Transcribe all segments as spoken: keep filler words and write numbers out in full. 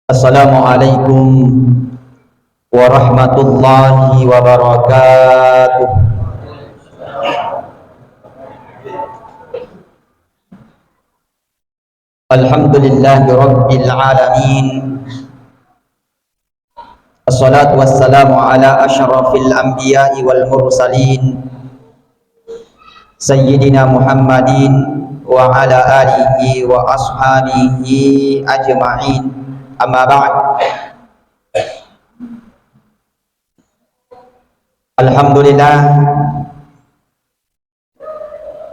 Assalamualaikum warahmatullahi wabarakatuh. Alhamdulillahi rabbil alamin. Assalatu wassalamu ala asyrafil anbiya'i wal mursalin, Sayyidina Muhammadin wa ala alihi wa ashabihi ajma'in. Amma ba'd. Alhamdulillah,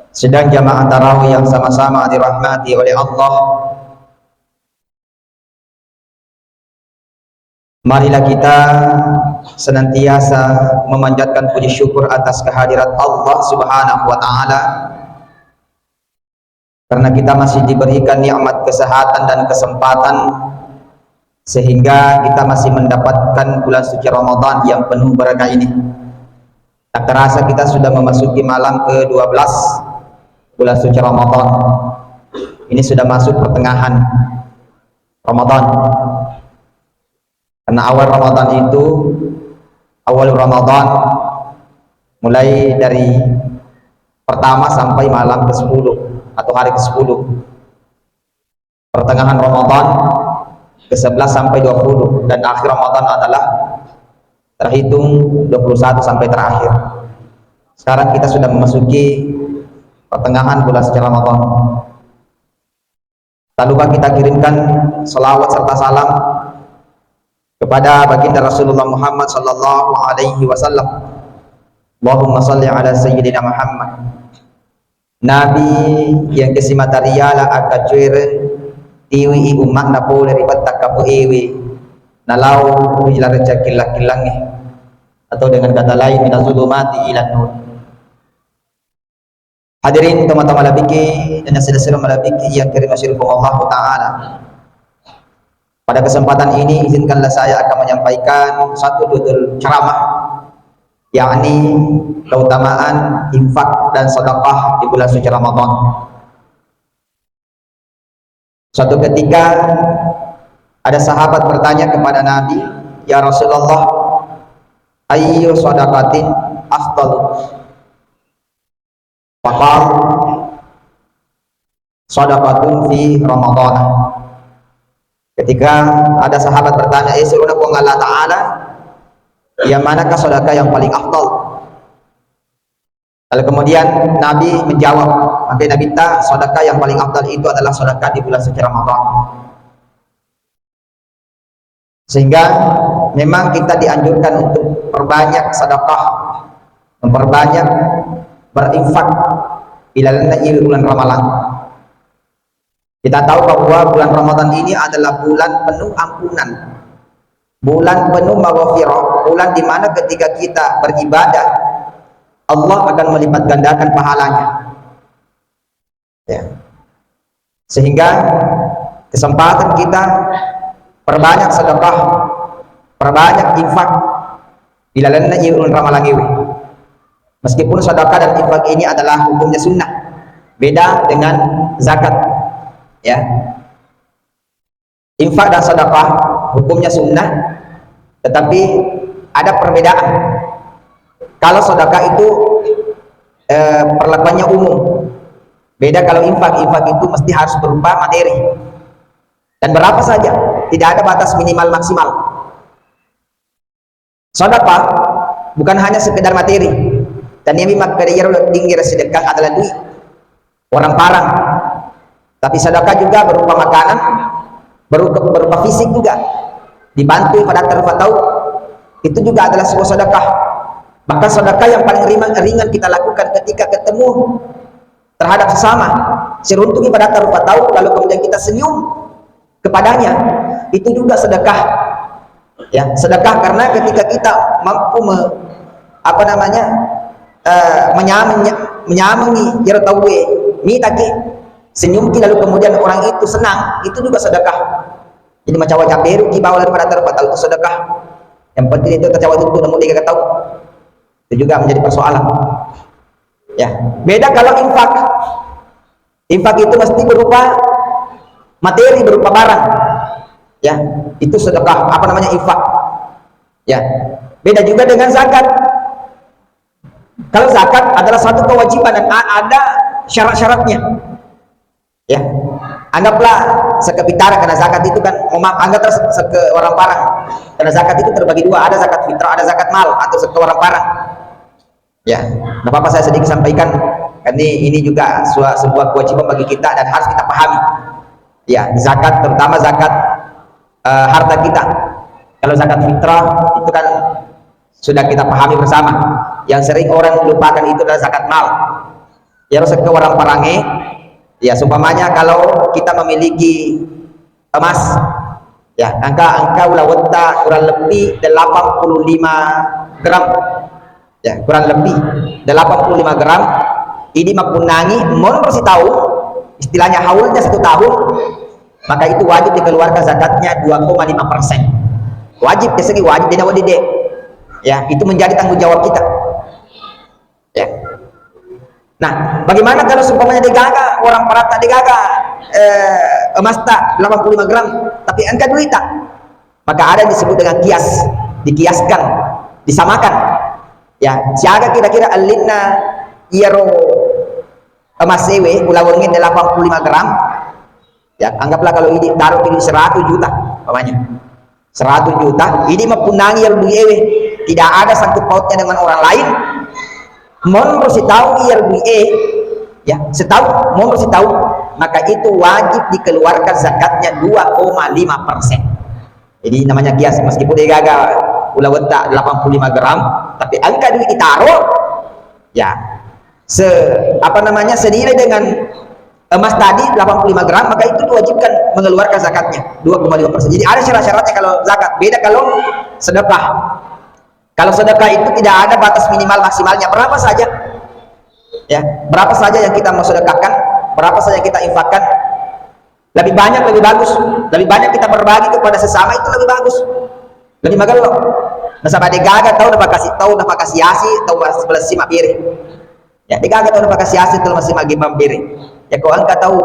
sidang jamaah tarawih yang sama-sama dirahmati oleh Allah, marilah kita senantiasa memanjatkan puji syukur atas kehadirat Allah Subhanahu wa Ta'ala, karena kita masih diberikan nikmat kesehatan dan kesempatan sehingga kita masih mendapatkan bulan suci Ramadan yang penuh berkah ini. Tak terasa kita sudah memasuki malam kedua belas bulan suci Ramadan. Ini sudah masuk pertengahan Ramadan. Karena awal Ramadan itu, awal Ramadan mulai dari pertama sampai malam ke sepuluh atau hari ke sepuluh. Pertengahan Ramadan ke sebelas sampai dua puluh, dan akhir Ramadan adalah terhitung dua puluh satu sampai terakhir. Sekarang kita sudah memasuki pertengahan bulan suci Ramadan. Tak lupa kita kirimkan salawat serta salam kepada baginda Rasulullah Muhammad sallallahu alaihi wasallam. Allahumma salli ala sayyidina Muhammad. Nabi yang kesimata riala akkacuere tiwi i umma'na pole ri pettakka ewe, nalau ri laleng cakillang-killangnge, atau dengan kata lain, minazulumati ilan nur. Hadirin tomatoa malebbi'ki dan sedesero malebbi'ki yang kerimasyirkum Allah Ta'ala. Pada kesempatan ini, izinkanlah saya akan menyampaikan satu judul ceramah, yakni keutamaan infak dan sedekah di bulan suci Ramadan. Suatu ketika ada sahabat bertanya kepada Nabi, "Ya Rasulullah, ayyu sadaqatin afdal?" Faqal, "Sadaqatun fi Ramadan." Ketika ada sahabat bertanya, "Eh, seru'na Puang Allah Ta'ala, yang manakah sedekah yang paling afdal?" Lalu kemudian Nabi menjawab, maka Nabi ta, sedekah yang paling afdal itu adalah sedekah di bulan suci Ramadan. Sehingga memang kita dianjurkan untuk perbanyak sedekah, memperbanyak berinfak di lalenna iwi bulan Ramalang. Kita tahu bahwa bulan Ramadan ini adalah bulan penuh ampunan, bulan penuh maghfirah, bulan di mana ketika kita beribadah, Allah akan melipat gandakan pahalanya. Ya. Sehingga kesempatan kita perbanyak sedekah, perbanyak infak di lalenna iwi uleng Ramalang iwi. Meskipun sedekah dan infak ini adalah hukumnya sunnah, beda dengan zakat. Ya. Infak dan sedekah hukumnya sunnah, tetapi ada perbedaan. Kalau sedekah itu, eh, perlakuannya umum. Beda kalau infak, infak itu mesti harus berupa materi. Dan berapa saja, tidak ada batas minimal maksimal. Sedekah bukan hanya sekedar materi. Dan yang makkeda iyaro tinggi sedekah adalah duit. Orang parang. Tapi sedekah juga berupa makanan, berupa, berupa fisik juga. Dibantu pada terpatau, itu juga adalah sebuah sedekah. Bahkan sedekah yang paling ringan, ringan kita lakukan ketika ketemu terhadap sesama, siruntuki pada rupa tau, lalu kemudian kita senyum kepadanya, itu juga sedekah. Ya, sedekah karena ketika kita mampu me-, apa namanya, eh, menyameng-, menyamengi iyaro tauwe, mitaki, senyumki, lalu kemudian orang itu senang, itu juga sedekah. Jadi macawa cabberuki bawang daripada rupa tau itu sedekah. Yang penting itu tercawa itu namu dega tau. Itu juga menjadi persoalan. Ya, beda kalau infak. Infak itu mesti berupa materi, berupa barang. Ya, itu sedekah, apa namanya, infak. Ya, beda juga dengan zakat. Kalau zakat adalah satu kewajiban dan a- ada syarat-syaratnya. Ya, anggaplah sekepitara karena zakat itu kan, oh, maaf, anggaplah se- seke orang parang. Karena zakat itu terbagi dua, ada zakat fitrah, ada zakat mal atau seke orang parang. Ya, nggak apa-apa saya sedikit sampaikan. Ini ini juga sua- sebuah kewajiban bagi kita dan harus kita pahami. Ya, zakat, terutama zakat eh, harta kita. Kalau zakat fitrah itu kan sudah kita pahami bersama. Yang sering orang lupakan itu adalah zakat mal. Ya, harus ke orang parange. Ya, seumpamanya kalau kita memiliki emas, ya, angka angka ulawetta kurang lebih delapan puluh lima gram. Ya, kurang lebih delapan puluh lima gram. Ini mapunangi monro sitaung, istilahnya haulnya satu tahun, maka itu wajib dikeluarkan zakatnya dua koma lima persen. Wajib, biasanya wajib, tidak wajib deh. Ya, itu menjadi tanggung jawab kita. Ya. Nah, bagaimana kalau seumpamanya degaga orang parata, degaga eh, emas tak delapan puluh lima gram, tapi engka duit tak? Maka ada yang disebut dengan kias, dikiaskan, disamakan. Ya, siaga kira-kira ellinna iyaro emas ewe ulawengnge delapan puluh lima gram. Ya, anggaplah kalau ini taruh ini seratus juta, umpamanya. Seratus juta, ini mapunangi iyaro dui ewe. Tidak ada sangkut pautnya dengan orang lain. Monro sitaung iyaro dui e, ya, sitaung, monro sitaung, maka itu wajib dikeluarkan zakatnya dua koma lima persen. Jadi namanya kias, meskipun dia gagal ulawetta delapan puluh lima gram, tapi angka duit ditaruh, ya, se apa namanya, senilai dengan emas tadi delapan puluh lima gram, maka itu diwajibkan mengeluarkan zakatnya dua koma lima persen. Jadi ada syarat-syaratnya kalau zakat. Beda kalau sedekah. Kalau sedekah itu tidak ada batas minimal maksimalnya. Berapa saja? Ya, berapa saja yang kita mau sedekahkan, berapa saja yang kita infakkan, lebih banyak lebih bagus. Lebih banyak kita berbagi kepada sesama itu lebih bagus. Lebih magello. Nasaba degaga tau napakasi tau napakasiasi tau mas- malessi mabbere. Ya, degaga tau napakasiasi tau masih magi mabbere. Ya ko engka tau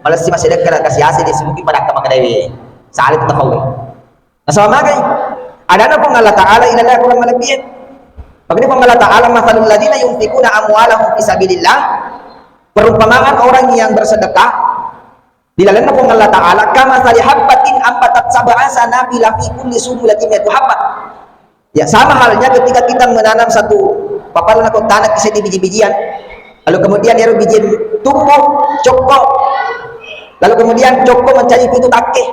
malessi masih dekkara kasiasi di semuki pada akka makadawi. Sali tu tafawi. Nasaba magai? Adanna Puang Allah Ta'ala ilalai kurang malebbi. Makanya Puang Allah Ta'ala, "Matsalul ladzina yunfiquna amwalahum fi sabilillah." Perumpamaan orang yang bersedekah di lalenna Puang Allah Ta'ala, "Kamatsali habbatin ambatat sab'a sanabila fi kulli sunbulatin mi'atu habbah." Ya, sama halnya ketika kita menanam satu papala nako tanah bisa di biji-bijian. Lalu kemudian ero bijian tumbuh, cokko. Lalu kemudian cokko menjadi pitu takke.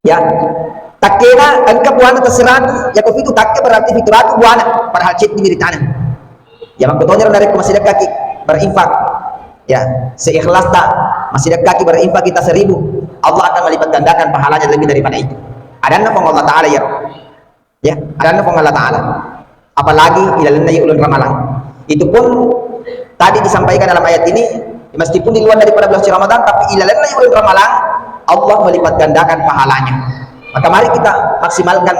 Ya. Takkena engka buana tasiratu, ya ko pitu takke berarti pitu ratu buana, padahal ceddi wiritana. Ya, makkutoniro narekko masidekkaki berinfak. Ya, seikhlas ta masidekkaki berinfak kita seribu, Allah akan melipat gandakan pahalanya lebih daripada itu. Adanna Puang Allah Ta'ala ya. Ya, adanna Puang Allah Ta'ala. Apalagi ilalenna ulun Ramalang. Itu pun tadi disampaikan dalam ayat ini, meskipun di luar daripada bulan suci Ramadan, tapi ilalenna ulun Ramalang, Allah melipat gandakan pahalanya. Maka mari kita maksimalkan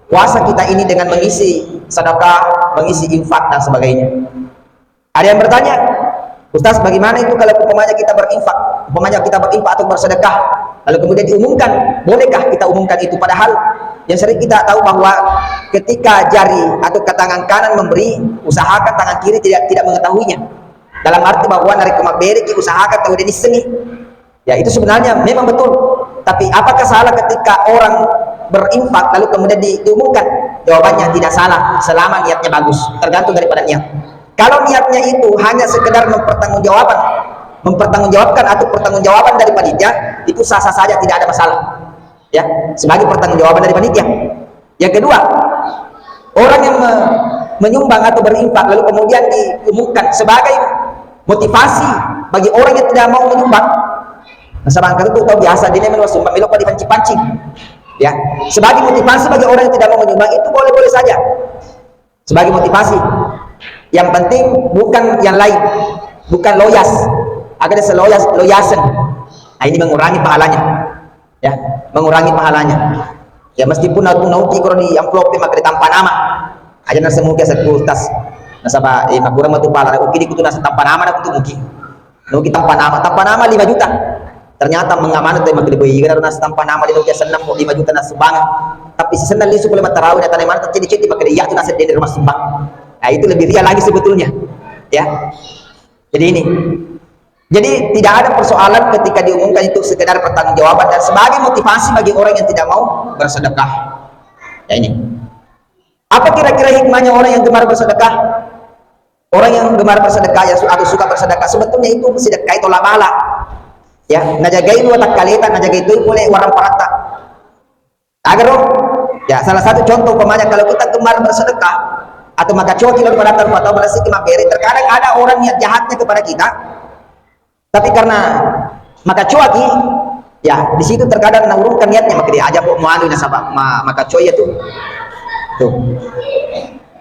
puasa kita ini dengan mengisi sedekah, mengisi infak dan sebagainya. Ada yang bertanya, "Ustaz, bagaimana itu kalau umpamanya kita berinfak? Umpamanya kita berinfak atau bersedekah, lalu kemudian diumumkan, bolehkah kita umumkan itu?" Padahal yang sering kita tahu bahwa ketika jari atau ke tangan kanan memberi, usahakan tangan kiri tidak tidak mengetahuinya. Dalam arti bahwa narekko mabbere ki usahakan tau de nissengi. Ya, itu sebenarnya memang betul. Tapi apakah salah ketika orang berinfak lalu kemudian di- diumumkan? Jawabannya tidak salah selama niatnya bagus. Tergantung daripada niat. Kalau niatnya itu hanya sekedar mempertanggungjawabkan, mempertanggungjawabkan atau pertanggungjawaban dari panitia, itu sah-sah saja, tidak ada masalah. Ya, sebagai pertanggungjawaban dari panitia. Yang kedua, orang yang me- menyumbang atau berinfak lalu kemudian diumumkan sebagai motivasi bagi orang yang tidak mau menyumbang. Nasaba engka tu tau biasa de na melo sumbang, melo pa dipancing-pancing. Ya, sebagai motivasi bagi orang yang tidak mau menyumbang itu boleh-boleh saja. Sebagai motivasi. Yang penting bukan yang lain, bukan loyas. Agar seloyas loyasen. Nah, ini mengurangi pahalanya. Ya, mengurangi pahalanya. Ya, meskipun nau nauki koro di amplop maka ditampa nama. Aja nasa muki asa kultas. Nasaba eh makurang matu pala uki di kutu nasa tampa nama na kutu muki. Nuki tampa nama, tampa nama lima juta. Ternyata mengamanah tu makkeda, "Boy, iga naro nasenna tampa nama lima juta, senna mo lima juta nasumbang." Tapi sisenna lisu pole mattarawe na tanai mana tercedi-cedi makkeda, "Iya tu naseng dede rumah sumbang." Nah, itu lebih ria lagi sebetulnya. Ya. Jadi ini. Jadi tidak ada persoalan ketika diumumkan itu sekedar pertanggungjawaban dan sebagai motivasi bagi orang yang tidak mau bersedekah. Ya ini. Apa kira-kira hikmahnya orang yang gemar bersedekah? Orang yang gemar bersedekah ya su-, atau suka bersedekah, sebetulnya itu sedekah itu tolak bala. Ya, najagai dua takkaleta, najagai itu boleh warang paratta. Agar, ya, salah satu contoh umpamanya kalau kita gemar bersedekah atau maka coki lalu pada tanpa tahu berarti kita beri. Terkadang ada orang niat jahatnya kepada kita, tapi karena maka coki, ya, di situ terkadang naurungkan niatnya, maka dia ajak mau anu nasaba ma-, maka coki itu. Tuh.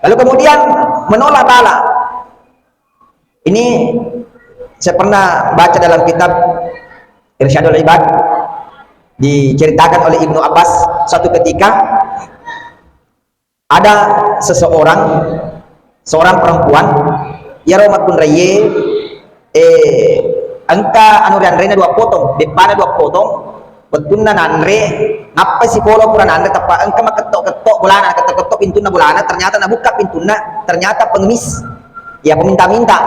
Lalu kemudian menolak bala. Ini saya pernah baca dalam kitab Irsyadul Ibad, diceritakan oleh Ibnu Abbas, suatu ketika ada seseorang, seorang perempuan, iyaro makkunraiye, eh, engka anu rianrena dua potong, beppana dua potong, wettunna nanre, nappa sipolo pura nanre, tappa engka maketto-ketto bolana, ketto-ketto pintunna bolana, ternyata nabuka pintunna, ternyata pengemis. Ya, peminta-minta.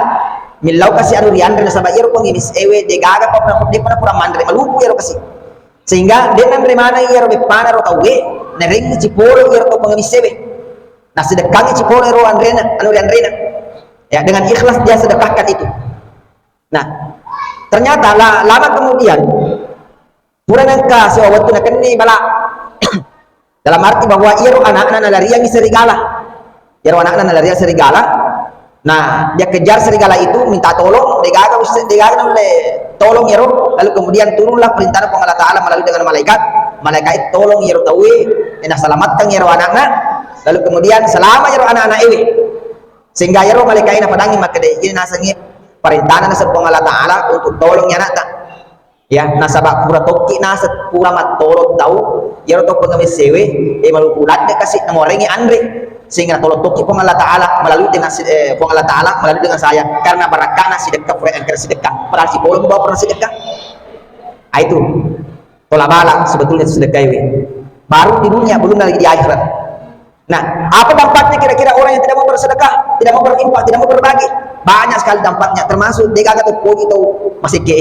Millau kasi anu rianre nasaba iyaro pengemis ewe degaga pa-, depa pura manre, malupu iyaro kasi. Sehingga de nanre maneng iyaro beppana ro tauwe, narengngi cipolo iyaro to pengemis ewe. Nasidekkangi cipolo ro anrena, anu rianrena. Ya, dengan ikhlas dia sedekahkan itu. Nah, ternyata la-, lama kemudian, pura nengka sewa wettu nakenni bala. Dalam arti bahwa iyaro anakna nalariangi serigala. Iyaro anakna nalariang serigala. Nah, dia kejar serigala itu, minta tolong, degaga usse-, degaga nulle tolong iyaro. Lalu kemudian turunlah perintah Puang Allah Ta'ala melalui dengan malaikat. Malaikat tolong iyaro tauwe, eh, nasalamatkan iyaro anakna. Lalu kemudian selama iyaro anak-anak ewe. Sehingga iyaro malaikat napadangi makkeda, ini nasengnge perintahna naseng Puang Allah Ta'ala untuk tolong anakta. Ya, nasaba pura tokki naseng pura mattolong tau, iyaro to pengemis ewe, eh, malupu ladde kasi namorengi anre. Sehingga natolong tokki Puang Allah Ta'ala melalui dengan si-, eh, Puang Allah Ta'ala melalui dengan saya. Karena barakkana sidekka pura engka sidekka. Padahal sipolo bawa pernah sidekka. Ah, itu. Tola bala sebetulnya sedekah ewe. Baru di dunia, belum lagi di akhirat. Nah, apa dampaknya kira-kira orang yang tidak mau bersedekah, tidak mau berinfak, tidak mau berbagi? Banyak sekali dampaknya, termasuk degaga to poji to masekke.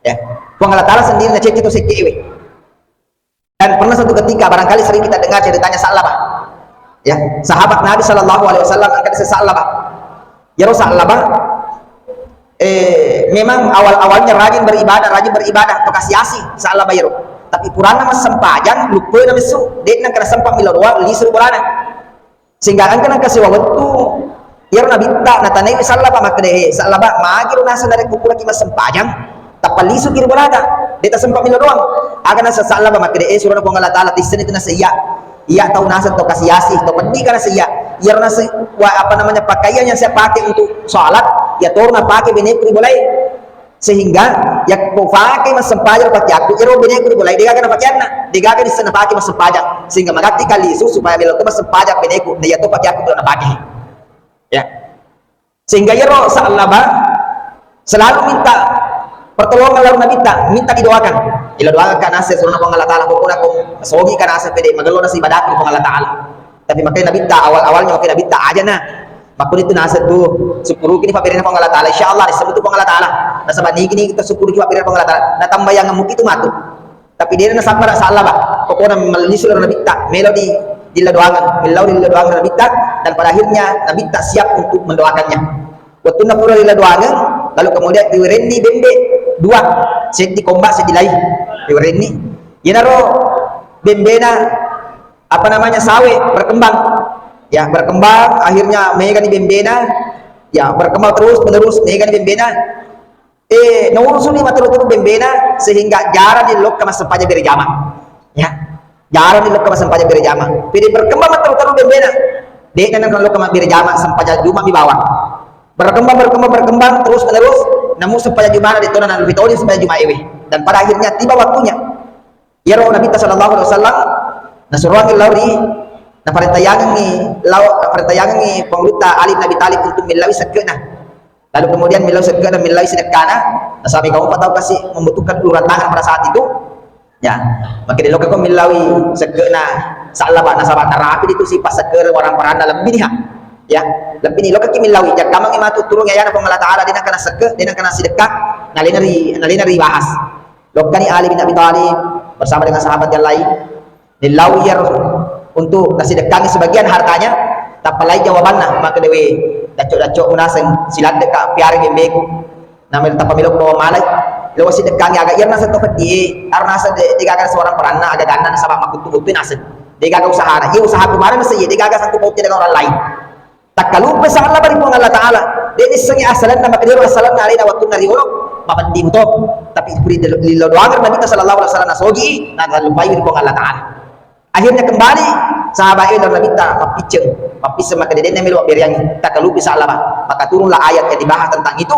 Ya. Puang Allah Ta'ala sendiri nacekki to sekke ewe. Dan pernah satu ketika, barangkali sering kita dengar ceritanya Sa'labah. Ya, sahabat Nabi Sallallahu Alaihi Wasallam angkat Sa'labah. Iyaro Sa'labah, eh, memang awal-awalnya rajin beribadah, rajin beribadah, to kasi-asi Sa'labah iyaro. Tapi purana massempajang, luppena messu, de'na engka sempat milo doang, lisu ri bolana. Sehingga engka nengka sewa wettu, iyaro Nabitta, natanaiwi Sa'labah makkeda, "Eh, Sa'labah, magiro naseng narekko puraki massempajang, tappa lisuki ri bolata, de' tasempat milo doang." Aga naseng Sa'labah makkeda, "Eh, surona Puang Allah Ta'ala, tisseni tu naseng iya." Iya tau naseng to kasi-asi, to peddi ka naseng iya. Iyaro naseng wa-, apa namanya, pakaian yang saya pakai untuk sholat, iya toro napake beneku ri bolae. Sehingga yakko pake massempajang pakeakku, ero beneku ri bolae, degaga napakeanna, degaga nisseng napake massempajang. Sehingga magatti ka lisu supaya melo to massempajang beneku, na iya to pakeakku melo napake. Ya. Sehingga iyaro Sa'labah selalu minta pertolongan lao ri Nabitta, minta didoakan. Ila doakan ka naseng surona Puang Allah Ta'ala, pokokna ko sogi ka naseng pede, magello naseng ibadahku Puang Allah Ta'ala. Tapi makanya Nabitta awal-awalnya, makanya Nabitta aja nah. Makanya itu naseng tu, syukuruki ni pabberena Puang Allah Ta'ala. Insya Allah, disebut tu Puang Allah Ta'ala. Nasaba nigi ni kita syukuruki pabberena Puang Allah Ta'ala. Natambayangan muki tu matu. Tapi de' nasabbara Sa'labah. Pokokna mellisu lao ri Nabitta, melo di, dilla doangan, mellau dilla doangan Nabitta, dan pada akhirnya Nabitta siap untuk mendoakannya. Wettunna pura dilla doangan, lalu kemudian diwerenni bembe dua, seddi komba, seddi lai. Diwerenni. Iyanaro bembena, apa namanya, sawe berkembang. Ya, berkembang, akhirnya megani bembena. Ya, berkembang terus menerus, megani bembena. Eh, naurusuni matteru-teru bembena sehingga jarang lokka massempajang berjamaah. Ya. Jarang lokka massempajang berjamaah. Pede berkembang matteru-teru bembena. De'na nalokka mabbere jamaah, sempajang Juma mi bawang. Berkembang, berkembang, berkembang terus menerus. Namu sempajang Juma na detona nalupi toni sempajang Juma ewe. Dan pada akhirnya tiba waktunya. Iyaro Nabitta sallallahu alaihi wasallam nasuroangngi lao ri, naparentayangengngi lao, naparentayangengngi pangulutta Ali bin Abi Thalib untuk mellaui sekke'na. Lalu kemudian millau sekke'na, millau sidekkana, nasaba mega mopa tau kasi membutuhkan uluran tangan pada saat itu. Ya, makkeda lokka ko millaui sekke'na Sa'laba, nasaba narapi ditu sipa sekke'na waramparanna, lebbi niha. Ya, lebbi ni lokka ki millaui, jakkamangngi matu turungi ayana Puang Allah Ta'ala, de' nengka nasekke', de' nengka nasidekka, nalena ri, nalena ri bahas. Lokkani Ali bin Abi Thalib bersama dengan sahabat yang lain, nillau iyaro untuk nasidekkangi sebagian hartanya, tappa lai jawabanna, makkedae, "We, dacco-dacco munaseng, siladdeka piara bembeku." Namelo tappa melo ko malai, lo sidekkangi aga iyaro naseng to peddie, aro naseng de', de' gaga seorang peranna, aga ganna nasaba makkuttu-kuttui naseng. De' gaga usahana. Iya usahaku maneng naseng iye, de' gaga sangkut pautnya dengan orang lain. Takkalupe Sa'laba ri Puang Allah Ta'ala. De' nissengngi asalenna, makkedaro asalenna alena wettunna riolo, mapeddi muto. Tapi ri lillo doangeng Nabitta sallallahu alaihi wasallam nasogi, natallupai ri Puang Allah Ta'ala. Akhirnya kembali sahabat e lao Nabitta mappicceng, mappisseng makkeda de' na melo bereangngi, takkalupe Sa'laba. Maka turunlah ayat yang dibahas tentang itu,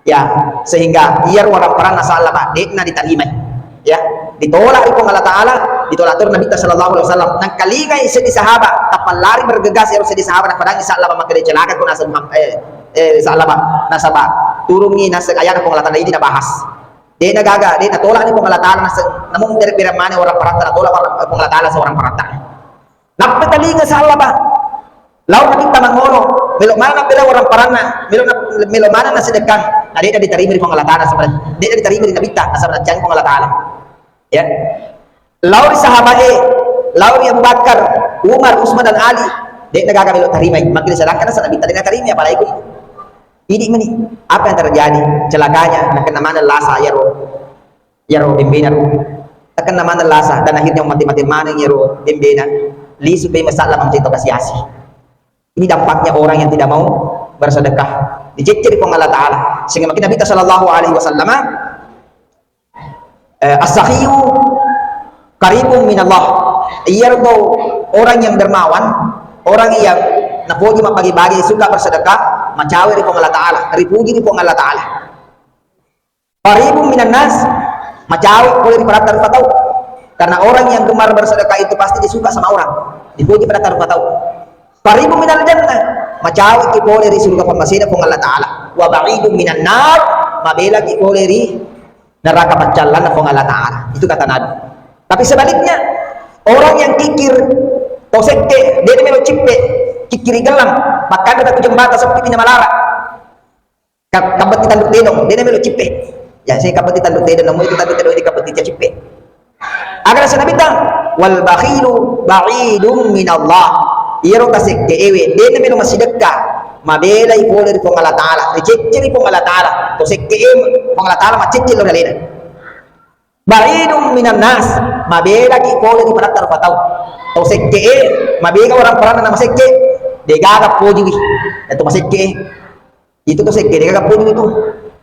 ya, sehingga iyaro waramparanna Sa'laba de'na ditarimai. Ya, ditolak ri Puang Allah Ta'ala, ditolak to Nabitta sallallahu alaihi wasallam. Nangkalingai seddi sahabat, tappa lari bergegas iyaro seddi sahabat, napadangi Sa'laba makkeda, "Celaka ko naseng Muhammad, eh, eh, Sa'laba, nasaba turungi naseng ayana Puang Allah Ta'ala, idi nabahas." De'na gaga, de' natolak ni Puang Allah Ta'ala naseng, namun bere-, bereng maneng waramparatta, natolak wara-, Puang Allah Ta'ala seorang paratta. Nappa talinga Sa'laba. Lao Nabitta mangolo, melo maneng nabbela waramparanna, melo na-, melo maneng nasidekkang, na de'na diterima ri Puang Allah Ta'ala sebenarnya. De'na diterima ri Nabitta, nasaba nacang Puang Allah Ta'ala. Ya. Lao ri sahabat e, lao ri Abu Bakar, Umar, Utsman dan Ali, de'na gaga melo tarimai. Makkeda sedangkan nasaba Nabitta de'na tarimai, apalagi ku idi meni. Apa yang terjadi? Celakanya, nakenna maneng lasa iyaro, iyaro bembena ro. Takenna maneng lasa dan akhirnya mate-mate maneng iyaro bembena. Lisu pe masalah mancaji to kasi-asi. Ini dampaknya orang yang tidak mau bersedekah. Dicecce ri Puang Allah Ta'ala. Sehingga makkeda Nabitta sallallahu alaihi wasallam, eh, "As-sakhiyu qaribun minallah." Iyaro orang yang dermawan, orang yang napoji mabbagi-bagi, suka bersedekah, macawe ri Puang Allah Ta'ala, ripuji ri Puang Allah Ta'ala. Qaribun minan nas, macawe pole ri padatta rupa tau. Karena orang yang gemar bersedekah itu pasti disuka sama orang, dipuji padatta rupa tau. Qaribun minal jannah, macawe ki pole ri surga pammasena Puang Allah Ta'ala. Wa ba'idun minan nar, mabela ki pole ri neraka paccallanna Puang Allah Ta'ala. Itu kata Nabi. Tapi sebaliknya, orang yang kikir, tau sekke, de' melo cippe, kikiri gellang, bahkan datang ke jembatan sepi pina malara. Ka-, kabetti tandu tedong, de' na melo cippe. Ya, saya kabetti tandu tedong, namun itu tandu tedong ini kabetti cippe. Aga naseng Nabitta, "Wal bakhilu ba'idun minallah." Iyaro tasekke ewe, de' na melo masidekka, mabelai pole ri Puang Allah Ta'ala, ricecce ri Puang Allah Ta'ala. To sekke e, Puang Allah Ta'ala macecce lo ri alena. "Ba'idun minan nas," mabelaki pole ri padatta rupa tau. Tau sekke e, mabega orang peranna na masekke, de' gaga pojiwi. Itu masekke e. Itu to sekke, de' gaga poji itu.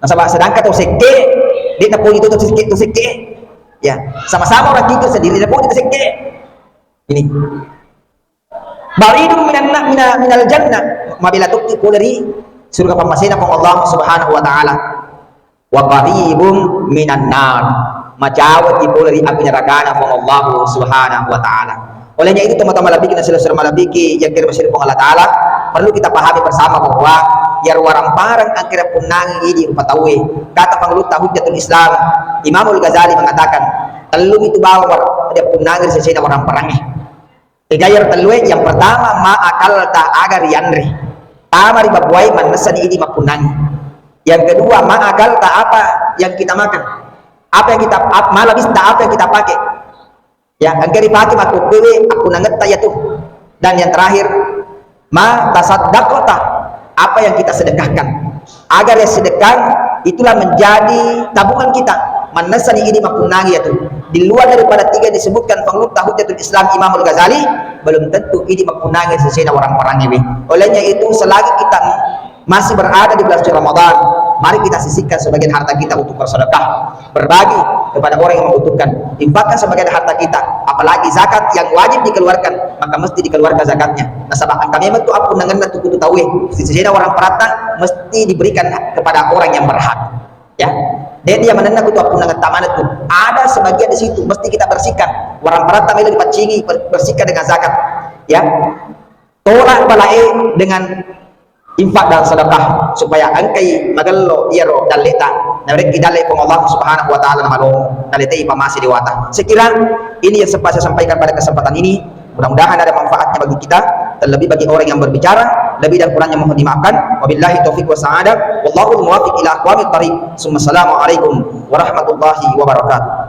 Nasaba sedangkan to sekke, de' napoji to, to sekke, to sekke. Ya, sama-sama orang kikir sendiri, de' napoji to sekke. Ini. Ba'idun minan na-, mina-, minal jannah. Mabela tokki pole ri surga pammasena Puang Allah Subhanahu wa Ta'ala. Wa qaribun minan nar. Macaweki pole ri api nerakana Puang Allah Subhanahu wa Ta'ala. Olehnya itu, teman-teman malebbiki na silessureng malebbiki yang kira masih Puang Allah Ta'ala, perlu kita pahami bersama bahwa iyaro waramparang angkira punnangi idi rupa tauwe. Kata Pangulutta Hujjatul Islam, Imamul Ghazali mengatakan, tellumi tu bawang war-, dia punnangi ri sesena waramparangnge. Egayaro tellue, yang pertama, ma akalta, aga rianre. Tama ri babuai, mannessani idi mappunnangi. Yang kedua, ma akalta, apa yang kita makan. Apa yang kita, ap-, ma labista, apa yang kita pakai. Ya, engka ripake makkukkuewe, appunnangetta iyatu. Dan yang terakhir, ma tasaddaqta, apa yang kita sedekahkan. Agar yang sedekah itulah menjadi tabungan kita. Mannessani idi mappunnangi iyatu. Di luar daripada tiga yang disebutkan Pangulutta Hujjatul Islam Imamul Ghazali, belum tentu idi mappunnangi sesena orang-orang ini. Olehnya itu, selagi kita masih berada di bulan suci Ramadan, mari kita sisihkan sebagian harta kita untuk bersedekah, berbagi kepada orang yang membutuhkan. Infakkan sebagian harta kita, apalagi zakat yang wajib dikeluarkan, maka mesti dikeluarkan zakatnya. Nasaba engka memang tu appunnangenna tu kutu tauwe, sesena orang peratta mesti diberikan kepada orang yang berhak. Ya. Jadi yang menenna kutu appunnangetta maneng tu, ada sebagian di situ mesti kita bersihkan. Orang peratta melo dipaccingi, ber-, bersihkan dengan zakat. Ya. Tolak balae dengan infak dan sedekah supaya engkai magello iyaro dalleta. Narekki dalle Puang Allah Subhanahu wa Ta'ala namalomo, dalle tei pamase dewata. Sekira ini yang sempat saya sampaikan pada kesempatan ini. Mudah-mudahan ada manfaatnya bagi kita, terlebih bagi orang yang berbicara. Lebih dan kurangnya mohon dimaafkan. Wabillahi taufiq wa sa'adah. Wallahul muwaffiq ila aqwamit thariq. Summa assalamu alaikum warahmatullahi wabarakatuh.